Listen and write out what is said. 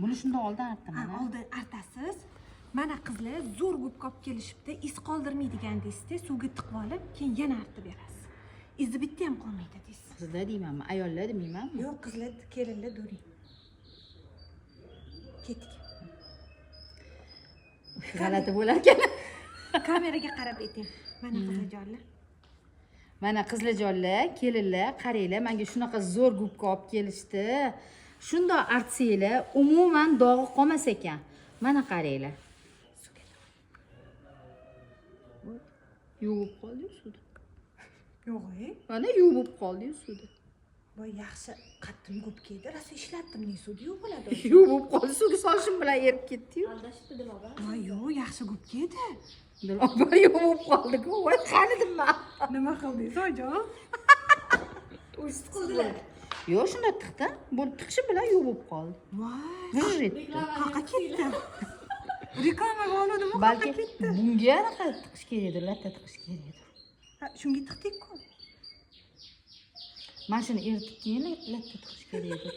Buni shundoq oldin Ha, artaman, a? Oldin artasiz. Mana, qizlar, zo'r губка olib kelishibdi, iz qoldirmaydigan deysizda. Suvga tiqib olib, keyin yana artib berasiz, izi bitta ham qolmaydi deysiz. Qizlar deymanmi, ayollar demaymanmi? Yo'q, qizlar, kelinlar during. Ketdik. G'alati bo'larkan. Kameraga qarab ayting. Mana, qizlarjonlar. Mana, qizlarjonlar, kelinlar, qaranglar, manga shunaqa zo'r губка olib kelishdi. Shundoq artsanglar, umuman dog'i qolmas ekan. Mana, qaranglar. Suvga. Yuvib qoldiyu suvda. Yo'q, e. Mana, yuvib qoldiyu suvda. Voy, yaxshi qattim губка edi, rosa ishlatdim. Ne, suvda yuvib bo'ladi. Yuvib qoldi, suvga solishim bilan erib ketdiyu. Aldashibdi Diloba. Voy, yo'q, yaxshi губка edi. Diloba, yuvib qoldiku. Voy, qanidim man. Nima qildingiz, oyijon? Qildilar. Yo'q, shunda tiqdim, bo'lib tiqishi bilan yuvib qoldi. Voy. G'ir etdi. Qayoqqa ketdi? Reklamaga oluvdimi? Balki Qayoqqa ketdi? Bunga anaqa tiqish kerak edi, latta tiqish kerak edi. Ha, shunga tiqdik-ku. Mana shuni eritib, keyin latta tiqish kerak edi.